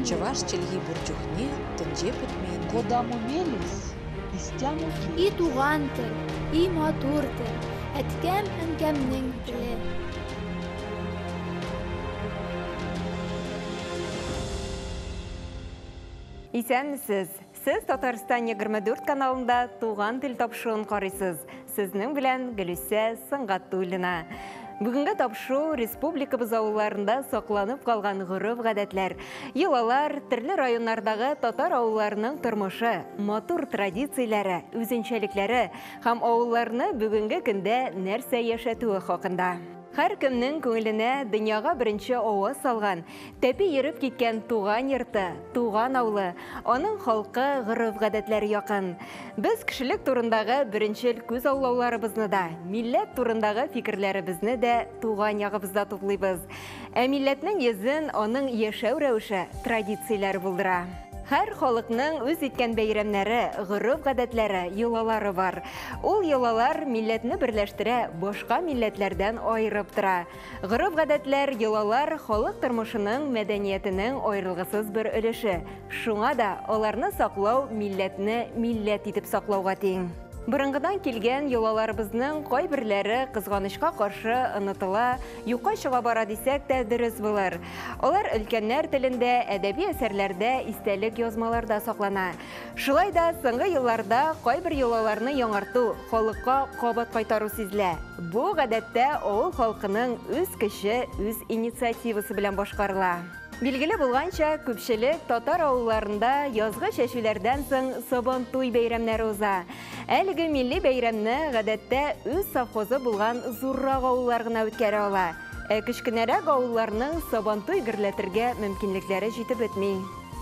Чӑваш чӗлхи пур чухне тӗнче пӗтмен. Кодамо мелесь, истямо И туган тел, и матур тел, әткәм-әнкәмнең теле. Исәнмесез! Сез Татарстан 24 каналында Туган тел тапшыруын карыйсыз. Сезнең белән Гөлүсә Сөнгатуллина. Бүгенге тапшыру республикабыз авылларында сакланып калган гореф-гадәтләр, йолалар, төрле районнардагы татар авылларының тормышы, матур традицияләре, үзенчәлекләре һәм авылларны бүгенге көндә нәрсә яшәтүе хакында. Һәркемнең күңеленә дөньяга беренче аваз салган, тәпи йөреп киткән туган йорты, туган авылы, аның халкы, гореф-гадәтләре якын. Без кешелек турындагы беренчел күзаллауларыбызны да, милләт турындагы фикерләребезне дә туган ягыбызда туплыйбыз. Ә милләтнең йөзен аның яшәү рәвеше, традицияләре булдыра. Һәр халыкның үз иткән бәйрәмнәре, гореф-гадәтләре, йолалары бар. Ул йолалар милләтне берләштерә, башка милләтләрдән аерып тора. Гореф-гадәтләр, йолалар халык тормышының, мәдәниятенең аерылгысыз бер өлеше. Шуңа да аларны саклау милләтне милләт итеп саклауга тиң. Борынгыдан килгән йолаларыбызның кайберләре, кызганычка каршы, онытыла, юкка чыга бара дисәк тә дөрес булыр. Алар өлкәннәр телендә, әдәби әсәрләрдә, истәлек язмаларда саклана. Шулай да соңгы елларда кайбер йолаларны яңарту, халыкка кабат кайтару сизелә. Бу, гадәттә, авыл халкының үз көче, үз инициативасы белән башкарыла. Билгеле булганча, күпчелек татар авылларында язгы чәчүләрдән соң Сабантуй бәйрәмнәре уза. Әлеге милли бәйрәмне, гадәттә, үз совхозы булган зуррак авыллар гына үткәрә ала. Ә кечкенәрәк авылларның Сабантуй гөрләтергә мөмкинлекләре җитеп бетми.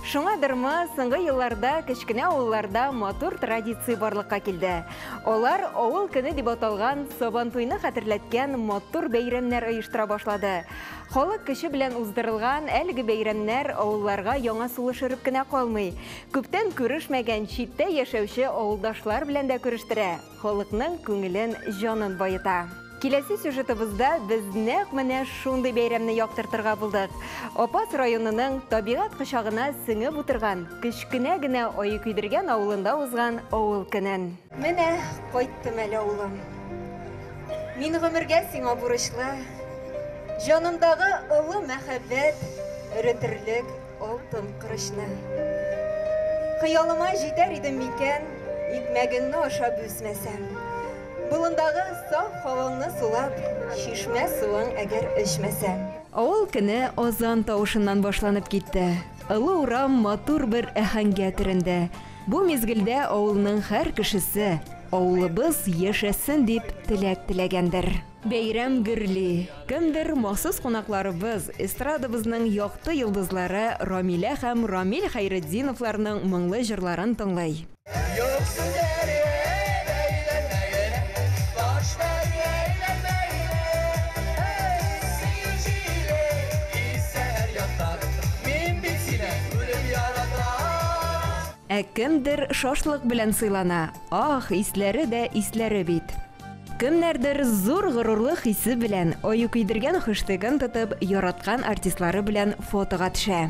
Шуңадырмы, соңгы елларда кечкенә авылларда матур традиция барлыкка килде. Алар Авыл көне дип аталган Сабантуйны хәтерләткән матур бәйрәмнәр оештыра башлады. Халык көче белән уздырылган әлеге бәйрәмнәр авылларга яңа сулыш өреп кенә калмый. Күптән күрешмәгән читтә яшәүче авылдашлар белән дә күрештерә, халыкның күңелен, җанын баета. Киләсе сюжетыбызда без нәкъ менә шундый бәйрәмне яктыртырга булдык. Апас районының табигать кочагына сеңеп утырган, кечкенә генә Аюкөйдергән авылында узган Авыл көнен. Менә кайттым әле, авылым. Мин гомергә сиңа бурычлы. Җанымдагы олы мәхәббәт эретерлек алтын корычны. Хыялыма җитәр идем микән, икмәгеңне ашап үсмәсәм. Болындагы саф һаваңны сулап, чишмә суың әгәр эчмәсәм. Авыл көне азан тавышыннан башланып китте. Олы урам матур бер аһәңгә төренде. Бу мизгелдә авылның һәр кешесе, Авылыбыз яшәсен дип теләк теләгәндер. Бәйрәм гөрли. Кемдер махсус кунакларыбыз, эстрадабызның якты йолдызлары Рамилә һәм Рамил Хәйретдиновларның моңлы җырларын тыңлый. Ә кемдер шашлык белән сыйлана. Ах, исләре дә исләре бит. Кемнәрдер зур горурлык хисе белән, аю көйдергән хештегын тотып, яраткан артистлары белән фотога төшә.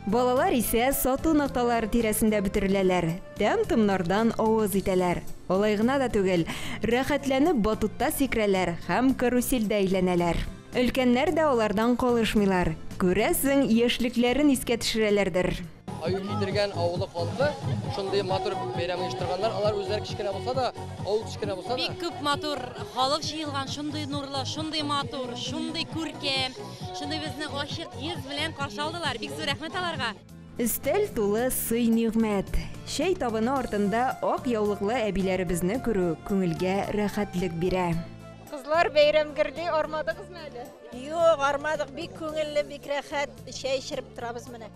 Балалар исә сату нокталары тирәсендә бөтереләләр, тәм-томнардан авыз итәләр. Алай гына да түгел, рәхәтләнеп батутта сикерәләр һәм карусельдә әйләнәләр. Өлкәннәр дә алардан калышмыйлар. Күрәсең, яшьлекләрен искә төшерәләрдер. Аю кидергән авылы халкы шундый матур бәйрәм оештырганнар. Алар үзләре кечкенә булса да, авыл кечкенә булса да. Бик күп матур халык җыелган, шундый нурлы, шундый матур, шундый күркәм, шундый безне ачык йөз белән каршы алдылар. Бик зур рәхмәт аларга. Өстәл тулы сый-нигъмәт. Чәй табыны артында ак яулыклы әбиләребезне күрү күңелгә рәхәтлек бирә. Кызлар, бәйрәм гөрли, армадыгызмы әле? Юк, армадык, бик күңелле, бик рәхәт, чәй эчереп торабыз менә.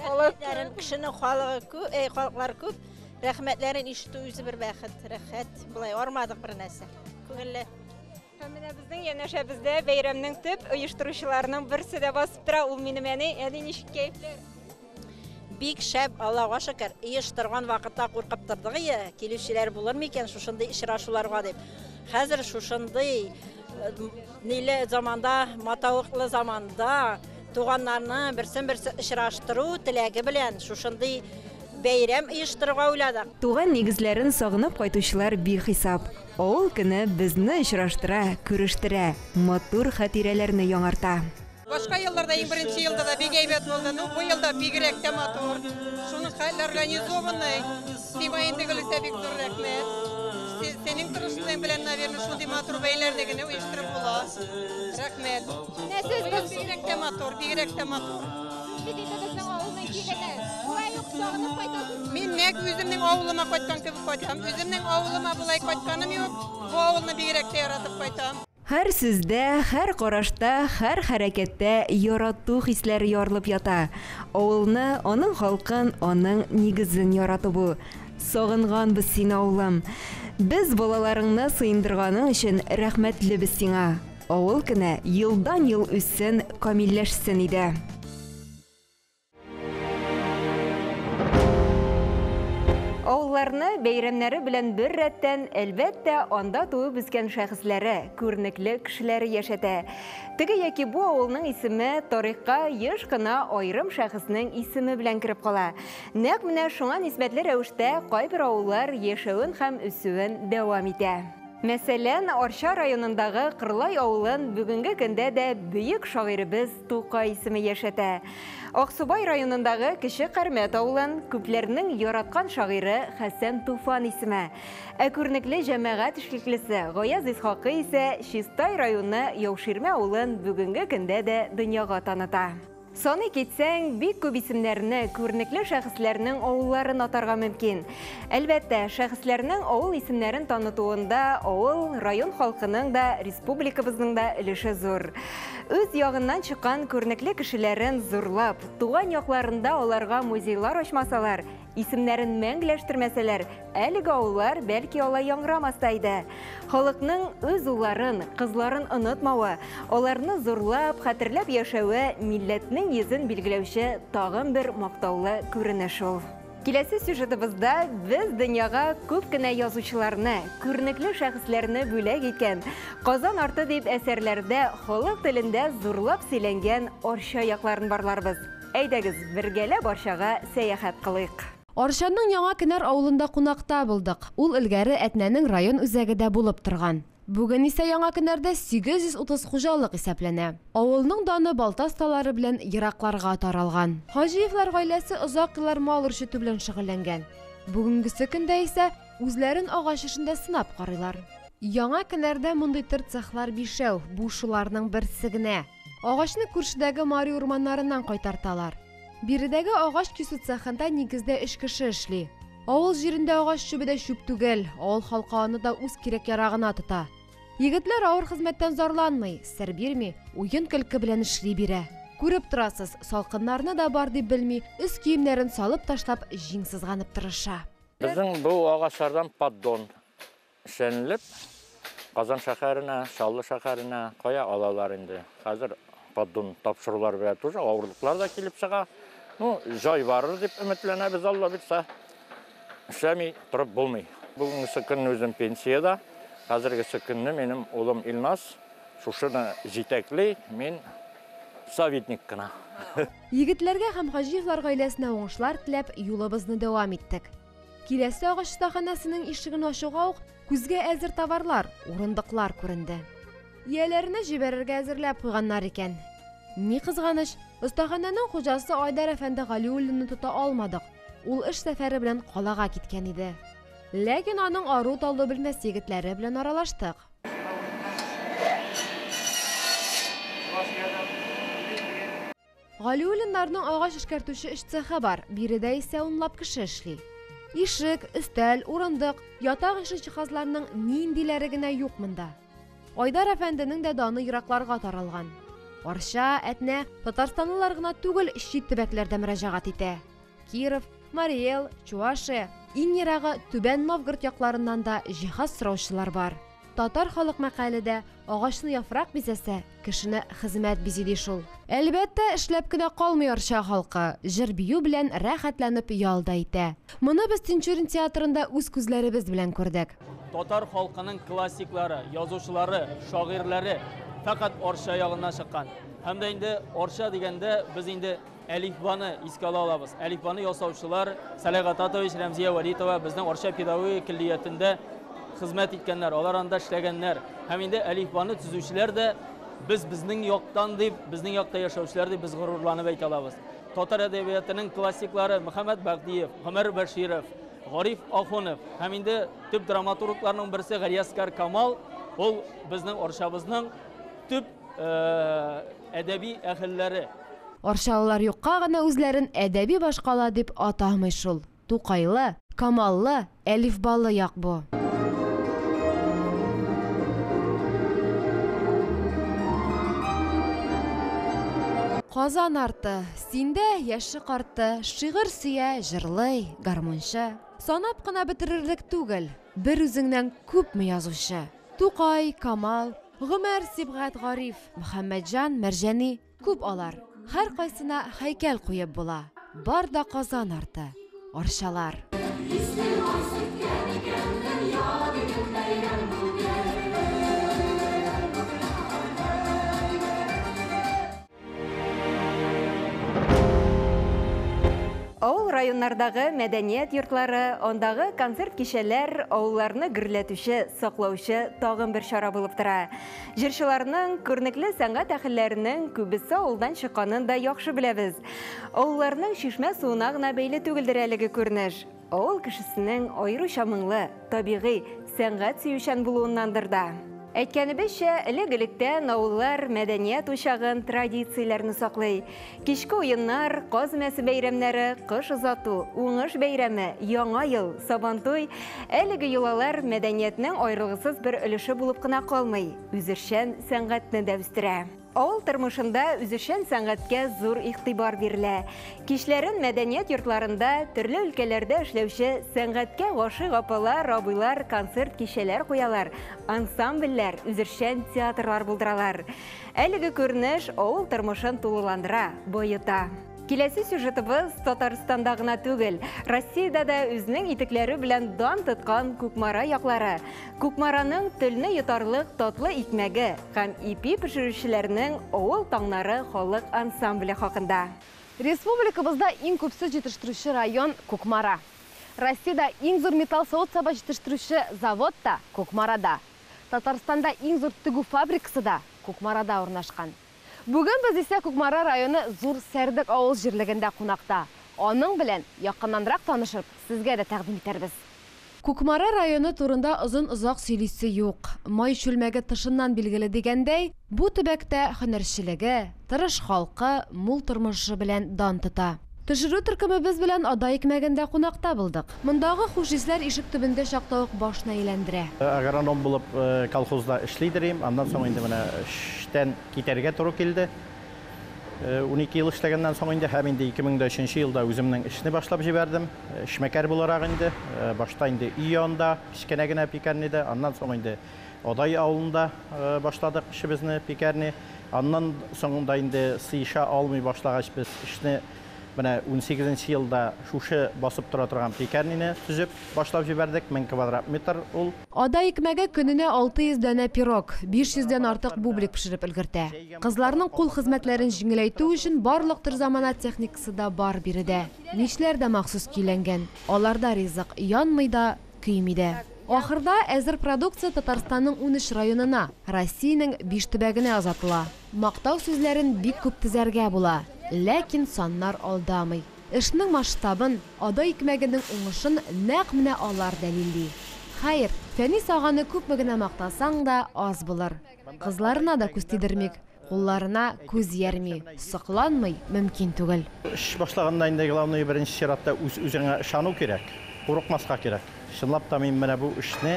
Рәхмәтләрен, кешенең халыгы күп, әй, халыклар күп. Рәхмәтләрен ишетү үзе бер бәхет, рәхәт. Болай армадык бер нәрсә. Күңелле. Һәм менә безнең янәшәбездә бәйрәмнең төп оештыручыларының берсе дә басып тора. Ул минем әни. Әни, ничек кәефләр? Бик шәп, Аллага шөкер. Оештырган вакытта куркып тордык, ие, килүчеләр булыр микән шушындый очрашуларга дип. Хәзер шушындый Ниле заманда, матавыклы заманда туганнарны берсен-берсе очраштыру теләге белән шушындый бәйрәм оештырырга уйладык. Туган нигезләрен сагынып кайтучылар бихисап. Авыл көне безне очраштыра, күрештерә, матур хатирәләрне яңарта. Башка елларда иң беренче елда да бик әйбәт булды. Ну, бу елда бигрәк тә матур. Шуның хәтле организованный. Сиңа инде Гөлүсә бик зур рәхмәт. Синең тырышлыгың белән, наверное, шундый матур бәйләрне генә оештырып була. Рәхмәт. Менә сез Бу ел бигрәк тә матур, бигрәк тә матур. Сез бит инде безнең авылның килене. Шулай ук сагынып кайтасыз. Мин нәкъ үземнең авылыма кайткан кебек кайтам. Үземнең авылыма болай кайтканым юк. Бу авылны бигрәк тә яратып кайтам. Һәр сүздә, һәр карашта, һәр хәрәкәттә ярату хисләре ярылып ята. Авылны, аның халкын, аның нигезен ярату бу. Сагынганбыз сине, авылым. Без балаларыңны сыендырганың өчен рәхмәтлебез сиңа. Авыл көне елдан-ел үссен, камилләшсен иде. Авылларны бәйрәмнәре белән бер рәттән, әлбәттә, анда туып үскән шәхесләре, күренекле кешеләре яшәтә. Теге яки бу авылның исеме тарихка еш кына аерым шәхеснең исеме белән кереп кала. Нәкъ менә шуңа нисбәтле рәвештә кайбер авыллар яшәвен һәм үсүен дәвам итә. Мәсәлән, Арча районындагы Кырлай авылын бүгенге көндә дә бөек шагыйребез Тукай исеме яшәтә. Аксубай районындагы Кече Кармәт авылын күпләрнең яраткан шагыйре Хәсән Туфан исеме. Ә күренекле җәмәгать эшлеклесе Гаяз Исхакый исә Чистай районы Яуширмә авылын бүгенге көндә дә дөньяга таныта. Саный китсәң, бик күп исемнәрне, күренекле шәхесләрнең авылларын атарга мөмкин. Әлбәттә, шәхесләрнең авыл исемнәрен танытуында авыл, район халкының да, республикабызның да өлеше зур. Үз ягыннан чыккан күренекле кешеләрен зурлап, туган якларында аларга музейлар ачмасалар, исемнәрен мәңгеләштермәсәләр, әлеге авыллар бәлки алай яңгырамас та иде. Халыкның үз улларын, кызларын онытмавы, аларны зурлап, хәтерләп яшәве милләтнең йөзен билгеләүче тагын бер мактаулы күренеш ул. Киләсе сюжетыбызда без дөньяга күп кенә язучыларны, күренекле шәхесләрне бүләк иткән, Казан арты дип әсәрләрдә халык телендә зурлап сөйләнгән Арча якларын барларбыз. Әйдәгез, бергәләп Арчага сәяхәт кылыйк. Арчаның Яңа Кенәр авылында кунакта булдык. Ул элгәре Әтнәнең район үзәге дә булып торган. Бүген исә Яңа Кенәрдә 830 хуҗалык исәпләнә. Авылның даны балта осталары белән еракларга таралган. Хаҗиевлар гаиләсе озак еллар мал үрчетү белән шөгыльләнгән. Бүгенгесе көндә исә үзләрен агач эшендә сынап карыйлар. Яңа Кенәрдә мондый төр цехлар бишәү, бу шуларның берсе генә. Агачны күршедәге Мари урманнарыннан кайтарталар. Биредәге агач кисү цехында нигездә өч кеше эшли. Авыл җирендә агач чүбе дә чүп түгел, авыл халкы аны да үз кирәк-ярагына тота. Егетләр авыр хезмәттән зарланмый, сер бирми, уен-көлке белән эшли бирә. Күреп торасыз, салкыннарны да бар дип белми, өс киемнәрен салып ташлап, җиң сызганып тырыша. Безнең бу агачлардан поддон эшләнелеп, Казан шәһәренә, Чаллы шәһәренә кая алалар инде. Хәзер поддон тапшырулар белән тоже авырлыклар да килеп чыга. Ну, җай барыр дип өметләнәбез, Алла бирсә. Эшләми торып булмый. Бүгенге көнне үзем пенсиядә. Хәзергесе көнне минем улым Илназ шушыны җитәкли, мин советник кына. Егетләргә һәм Хаҗиевлар гаиләсенә уңышлар теләп, юлыбызны дәвам иттек. Киләсе агач остаханәсенең ишеген ачуга ук күзгә әзер товарлар, урындыклар күренде. Ияләренә җибәрергә әзерләп куйганнар икән. Ни кызганыч, остаханәнең хуҗасы Айдар әфәнде Галиуллинны тота алмадык. Ул эш сәфәре белән калага киткән иде. Ләкин аның ару-талу белмәс егетләре белән аралаштык. Галиуллиннарның агач эшкәртүче өч цехы бар. Биредә исә унлап кеше эшли. Ишек, өстәл, урындык, ятак ише җиһазларның ниндиләре генә юк монда. Айдар әфәнденең дә даны еракларга таралган. Арча, Әтнә, татарстанлылар гына түгел, чит төбәкләрдә мөрәҗәгать итә. Киров, Марий Эл, Чувашия, иң ерагы Түбән Новгород якларыннан да җиһаз сораучылар бар. Татар халык мәкале дә агачны яфрак бизәсә, кешене хезмәт бизи ди шул. Әлбәттә, эшләп кенә калмый Арча халкы, җыр-бию белән рәхәтләнеп ял да итә. Моны без Тинчурин театрында үз күзләребез белән күрдек. Татар халкының классиклары, язучылары, шагыйрьләре фәкать Арча ягыннан чыккан. Һәм дә инде Арча дигәндә без инде Әлифбаны искә ала алабыз. Әлифбаны ясаучылар Сәләх Гататович, Рәмзия Вәлитова безнең Арча педагогия көллиятендә хезмәт иткәннәр, алар анда эшләгәннәр. Һәм инде Әлифбаны төзүчеләр дә без безнең яктан дип, безнең якта яшәүчеләр дип без горурланып әйтә алабыз. Татар әдәбиятының классиклары Мөхәммәт Бәгъдиев, Гомәр Бәширов, Гариф Ахунов һәм инде төп драматургларның берсе Галиәсгар Камал, ул безнең Арчабызның төп әдәби әһелләре. Арчалылар юкка гына үзләрен әдәби башкала дип атамый шул. Тукайлы, Камаллы, Әлифбалы як бу. Казан арты, синдә яше-карты, шигырь сөя, җырлый, гармунчы. Санап кына бетерерлек түгел, бер үзеңнән күпме язучы. Тукай, Камал, Гомәр, Сибгат, Гариф, Мөхәммәтҗан, Мәрҗани, күп алар. Һәркайсына һәйкәл куеп була. Бар да Казан арты, Арчалар. Авыл районнардагы мәдәният йортлары, андагы концерт кичәләр авылларны гөрләтүче, саклаучы тагын бер чара булып тора. Җырчыларның, күренекле сәнгать әһелләренең күбесе авылдан чыкканын да яхшы беләбез. Авылларның чишмә суына гына бәйле түгелдер әлеге күренеш. Авыл кешесенең аеруча моңлы, табигый, сәнгать сөючән булуыннандыр да. Әйткәнебезчә, элек-электән авыллар мәдәният учагын, традицияләрне саклый. Кичке уеннар, каз өмәсе бәйрәмнәре, кыш озату, уңыш бәйрәме, Яңа ел, Сабантуй, әлеге йолалар мәдәниятнең аерылгысыз бер өлеше булып кына калмый, үзешчән сәнгатьне дә үстерә. Авыл тормышында үзешчән сәнгатькә зур игътибар бирелә. Кичләрен мәдәният йортларында төрле өлкәләрдә эшләүче сәнгатькә гашыйк апалар, абыйлар концерт кичәләр куялар, ансамбльләр, үзешчән театрлар булдыралар. Әлеге күренеш авыл тормышын тулыландыра, баета. Киләсе сюжетыбыз Татарстанда гына түгел, Россиядә дә үзенең итекләре белән дан тоткан Кукмара яклары. Кукмараның телне йотарлык татлы икмәге һәм ипи пешерүчеләрнең Авыл таңнары халык ансамбле хакында. Республикабызда иң күп сөт җитештерүче район Кукмара. Россиядә иң зур металл савыт-саба җитештерүче завод та Кукмарада. Татарстанда иң зур тегү фабрикасы да Кукмарада урнашкан. Бүген без исә Кукмара районы Зур Сәрдек авыл җирлегендә кунакта. Аның белән якыннанрак танышып, сезгә дә тәкъдим итәрбез. Кукмара районы турында озын-озак сөйлисе юк. Май чүлмәге тышыннан билгеле дигәндәй, бу төбәктә һөнәрчелеге, тырыш халкы, мул тормышы белән дан тота. Төшерү төркемебез белән Адай икмәгендә кунакта булдык. Мондагы хуш исләр ишек төбендә чакта ук башны әйләндерә. Агроном булып колхозда эшли идем. Аннан соң инде менә эштән китәргә туры килде. 12 ел эшләгәннән соң инде һәм инде 2003 елда үземнең эшне башлап җибәрдем. Эшмәкәр буларак инде. Башта инде өй янында кечкенә генә пекарняда, аннан соң инде Адай авылында башладык эшебезне, пекарня. Аннан соң да инде сыеша алмый башлагач без эшне менә 18 елда шушы басып тора торган пекарняны төзеп башлап җибәрдек. 1000 квадрат метр ул. Адай икмәге көненә 600 данә пирог, 500 дән артык бублик пешереп өлгертә. Кызларның кул хезмәтләрен җиңеләйтү өчен барлык төр замана техникасы да бар биредә. Мичләр дә махсус көйләнгән. Аларда ризык янмый да, көйми дә. Ахырда әзер продукция Татарстанның 13 районына, Россиянең 5 төбәгенә озатыла. Мактау сүзләрен бик күп тезәргә була, ләкин саннар алдамый. Эшнең масштабын, Адай икмәгенең уңышын нәкъ менә алар дәлилли. Хәер, Фәнис аганы күпме генә мактасаң да аз булыр. Кызларына да күз тидермик, кулларына күз иярми, сокланмый мөмкин түгел. Эш башлаганда инде главное беренче чиратта үз-үзеңә ышану кирәк, курыкмаска кирәк. Чынлап та мин менә бу эшне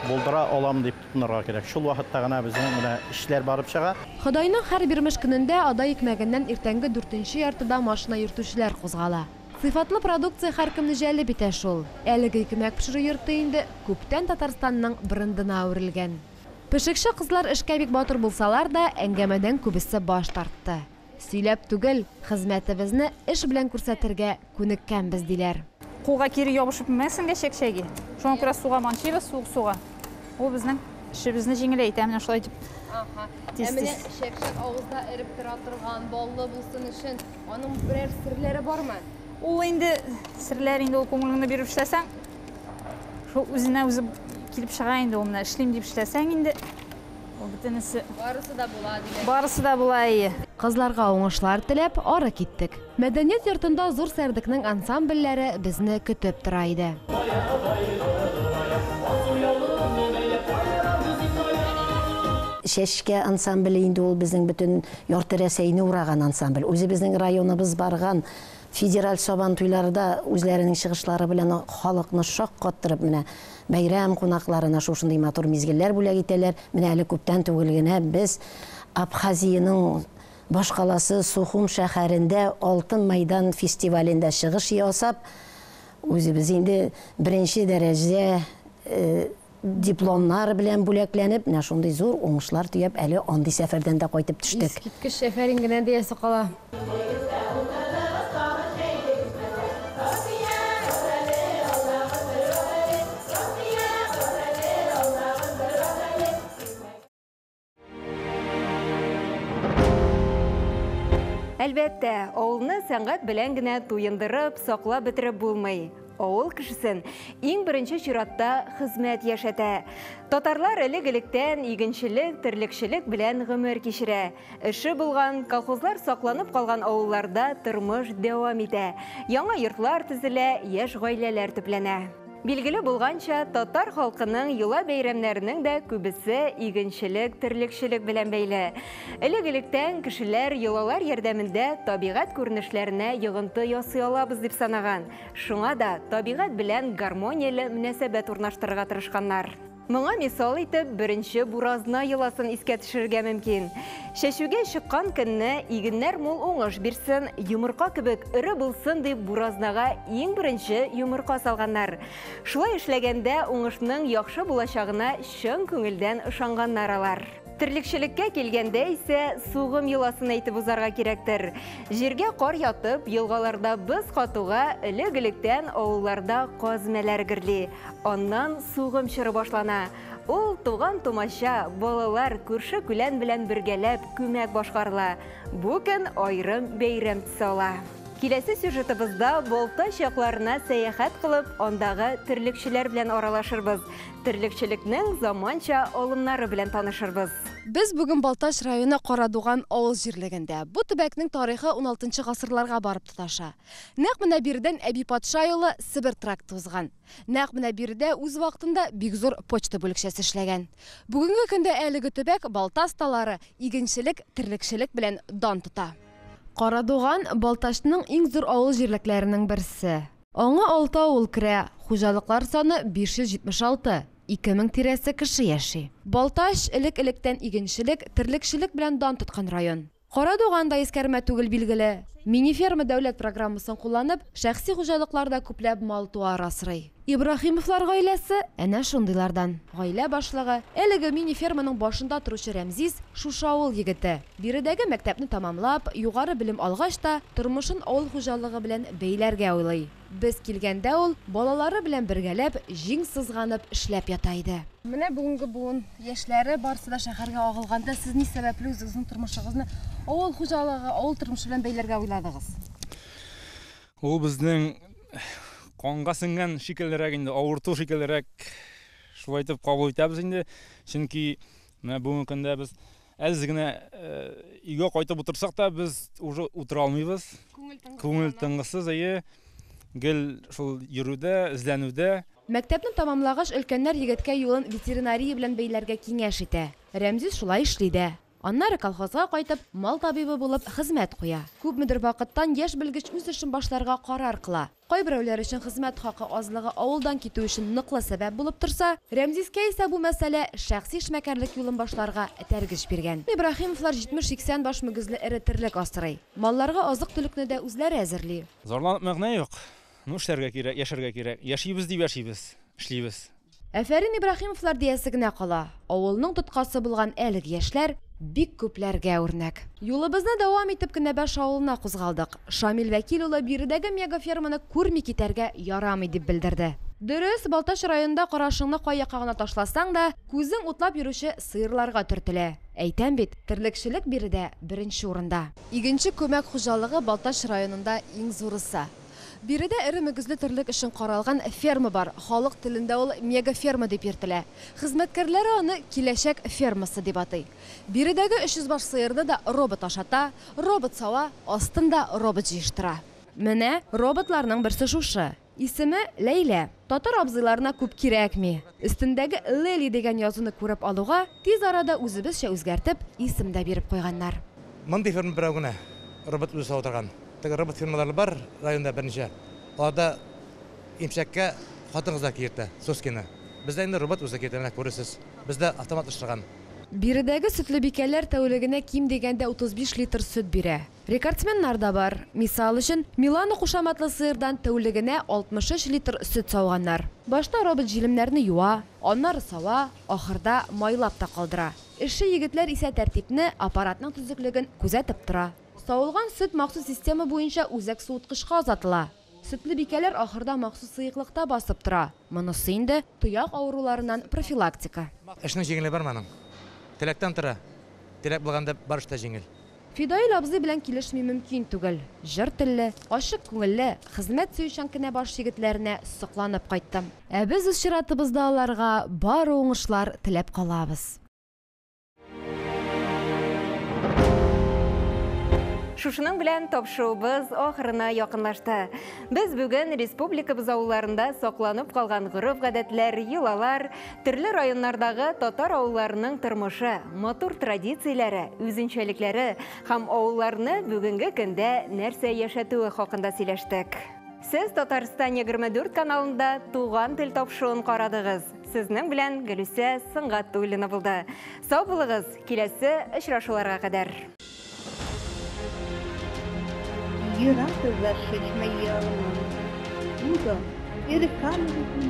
булдыра алам дип тотынырга кирәк. Шул вакытта гына безнең менә эшләр барып чыга. Ходайның һәр бирмеш көнендә Адай икмәгеннән иртәнге дүртенче яртыда машина йөртүчеләр кузгала. Сыйфатлы продукция һәркемне җәлеп итә шул. Әлеге икмәк пешерү йорты инде күптән Татарстанның брендына әверелгән. Пешекче кызлар эшкә бик батыр булсалар да, әңгәмәдән күбесе баш тартты. Сөйләп түгел, хезмәтебезне эш белән күрсәтергә күнеккәнбез, диләр. Кулга кире ябышып менмәсенгә чәкчәги. Шуңа күрә суга манчыйбыз, суык суга. Ул безнең эшебезне җиңеләйтә, менә шулай итеп. Ага. Ә Тиз, менә тиз. чәкчәк авызда эреп тора торган, баллы булсын өчен аның берәр серләре бармы? Ул инде серләр инде ул күңелеңне биреп эшләсәң, шул үзенә үзе килеп чыга инде ул менә эшлим дип эшләсәң инде, ул бөтенесе Барысы да була димәк. Барысы да була, әйе. Кызларга уңышлар теләп, ары киттек. Мәдәният йортында Зур Сәрдекнең ансамбльләре безне көтеп тора иде. Чәчкә ансамбле инде ул безнең бөтен ярты Рәсәйне ураган ансамбль. Үзебезнең районыбыз барган федераль сабантуйларда үзләренең чыгышлары белән халыкны шаккаттырып, менә бәйрәм кунакларына шушындый матур мизгелләр бүләк итәләр. Менә әле күптән түгел генә без Абхазиянең башкаласы Сухум шәһәрендә Алтын Майдан фестивалендә чыгыш ясап, үзебез инде беренче дәрәҗә дипломнар белән бүләкләнеп, менә шундый зур уңышлар төяп, әле андый сәфәрдән дә кайтып төштек. Искиткеч әфәрин генә диясе кала. Әлбәттә, авылны сәнгать белән генә туендырып, саклап бетереп булмый. Авыл кешесен иң беренче чиратта хезмәт яшәтә. Татарлар элек-электән игенчелек, терлекчелек белән гомер кичерә. Эше булган, колхозлар сакланып калган авылларда тормыш дәвам итә. Яңа йортлар төзелә, яшь гаиләләр төпләнә. Билгеле булганча, татар халкының йола бәйрәмнәренең дә күбесе игенчелек, терлекчелек белән бәйле. Элек-электән кешеләр йолалар ярдәмендә табигать күренешләренә йогынты ясый алабыз дип санаган. Шуңа да табигать белән гармонияле мөнәсәбәт урнаштырырга тырышканнар. Моңа мисал итеп беренче буразна йоласын искә төшерергә мөмкин. Чәчүгә чыккан көнне игеннәр мул уңыш бирсен, йомырка кебек эре булсын дип буразнага иң беренче йомырка салганнар. Шулай эшләгәндә уңышның яхшы булачагына чын күңелдән ышанганнар алар. Терлекчелеккә килгәндә исә сугым йоласын әйтеп узарга кирәктер. Җиргә кар ятып, елгаларда боз катуга элек-электән авылларда каз мәләр гөрли. Аннан сугым чоры башлана. Ул туган тумача, балалар, күрше күлән белән бергәләп күмәк башкарыла. Бу көн аерым бәйрәм төсе ала. Киләсе сюжетыбызда Балтач якларына сәяхәт кылып, андагы терлекчеләр белән аралашырбыз. Терлекчелекнең заманча алымнары белән танышырбыз. Без бүген Балтач районы Карадуган авыл җирлегендә. Бу төбәкнең тарихы 16 гасырларга барып тоташа. Нәкъ менә биредән Әби патша юлы Себер тракты узган. Нәкъ менә биредә үз вакытында бик зур почта бүлекчәсе эшләгән. Бүгенге көндә әлеге төбәк балта осталары игенчелек, терлекчелек белән дан тота. Карадуган Балтачның иң зур авыл җирлекләренең берсе. Аңа 6 авыл керә, хуҗалыклар саны 576, 2000 тирәсе кеше яши. Балтач элек-электән игенчелек, терлекчелек белән дан тоткан район. Карадуган да искәрмә түгел билгеле. Мини-ферма дәүләт программасын кулланып, шәхси хуҗалыкларда күпләп мал-туар асрый. Ибраһимовлар гаиләсе әнә шундыйлардан. Гаилә башлыгы, әлеге мини-ферманың башында торучы Рәмзиз шушы авыл егете. Биредәге мәктәпне тамамлап, югары белем алгач та, тормышын авыл хуҗалыгы белән бәйләргә уйлый. Без килгәндә ул балалары белән бергәләп, җиң сызганып эшләп ята иде. Менә бүгенге буын яшьләре барысы да шәһәргә агылганда, сез ни сәбәпле үзегезнең тормышыгызны авыл хуҗалыгы, авыл тормышы белән бәйләргә уйладыгыз? Ул безнең канга сеңгән шикеллерәк инде, авырту шикеллерәк шулай итеп кабул итәбез инде. Чөнки менә бүгенге көндә без әз генә өйгә кайтып утырсак та, без уже утыра алмыйбыз. Күңел тынгысыз, әйе. Гел шул йөрүдә, эзләнүдә. Мәктәпне тамамлагач, өлкәннәр егеткә юлын ветеринария белән бәйләргә киңәш итә. Рәмзиз шулай эшли дә. Аннары колхозга кайтып, мал табибы булып хезмәт куя. Күпмедер вакыттан яшь белгеч үз эшен башларга карар кыла. Кайберәүләр өчен хезмәт хакы азлыгы авылдан китү өчен ныклы сәбәп булып торса, Рәмзизгә исә бу мәсьәлә шәхси эшмәкәрлек юлын башларга этәргеч биргән. Ибраһимовлар 70-80 баш мөгезле эре терлек асрый. Малларга азык-төлекне дә үзләре әзерли. Зарланып мәгънә юк. Ну, эшләргә кирәк, яшәргә кирәк. Яшибез дип яшибез, эшлибез. Әфәрин Ибраһимовлар диясе генә кала. Авылның тоткасы булган әлеге яшьләр бик күпләргә үрнәк. Юлыбызны дәвам итеп Кенәбаш авылына кузгалдык. Шамил Вәкил улы биредәге мегаферманы күрми китәргә ярамый дип белдерде. Дөрес, Балтач районында карашыңны кай якка гына ташласаң да, күзең утлап йөрүче сыерларга төртелә. Әйтәм бит, терлекчелек биредә беренче урында. Игенче күмәк хуҗалыгы Балтач районында иң зурысы. Биредә эре мөгезле терлек өчен каралган ферма бар. Халык телендә ул мегаферма дип йөртелә. Хезмәткәрләре аны киләчәк фермасы дип атый. Биредәге 300 баш сыерны да робот ашата, робот сава, астын да робот җыештыра. Менә роботларның берсе шушы. Исеме Ләйлә. Татар абзыйларына күп кирәкми. Өстендәге Лели дигән язуны күреп алуга, тиз арада үзебезчә үзгәртеп, исем дә биреп куйганнар. Мондый ферма берәү генә робот үзе сава торган. Теге робот фермалары бар районда берничә. Аларда имчәккә хатын-кызлар киертә, соскины. Бездә инде робот үзе киертә, менә күрерсез. Бездә автоматлаштырган. Биредәге сөтлебикәләр тәүлегенә ким дигәндә 35 литр сөт бирә. Рекордсменнар да бар. Мисал өчен, Милана кушаматлы сыердан тәүлегенә 63 литр сөт сауганнар. Башта робот җилемнәрне юа, аннары сава, ахырда майлап та калдыра. Эшче егетләр исә тәртипне, аппаратның төзеклеген күзәтеп тора. Савылган сөт махсус система буенча үзәк суыткычка озатыла. Сөтлебикәләр ахырда махсус сыеклыкта басып тора. Монысы инде тояк авыруларыннан профилактика. Эшнең җиңеле бармы аның? Теләктән тора. Теләк булганда бар эш тә җиңел. Фидаил абзый белән килешми мөмкин түгел. Җыр телле, ачык күңелле, хезмәт сөючән Кенәбаш егетләренә сокланып кайттым. Ә без үз чиратыбызда аларга бары уңышлар теләп калабыз. Шушының белән тапшыруыбыз ахырына якынлашты. Без бүген республикабыз авылларында сакланып калган гореф-гадәтләр, йолалар, төрле районнардагы татар авылларының тормышы, матур традицияләре, үзенчәлекләре һәм авылларны бүгенге көндә нәрсә яшәтүе хакында сөйләштек. Сез Татарстан 24 каналында Туган тел тапшыруын карадыгыз. Сезнең белән Гөлүсә Сөнгатуллина булды. Сау булыгыз, киләсе очрашуларга кадәр.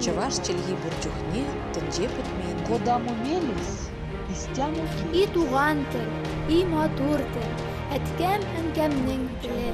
Чӑваш чӗлхи пур чухне тӗнче пӗтмен. Кодамо мелесь, истямо И туган тел, и матур тел, әткәм-әнкәмнең теле.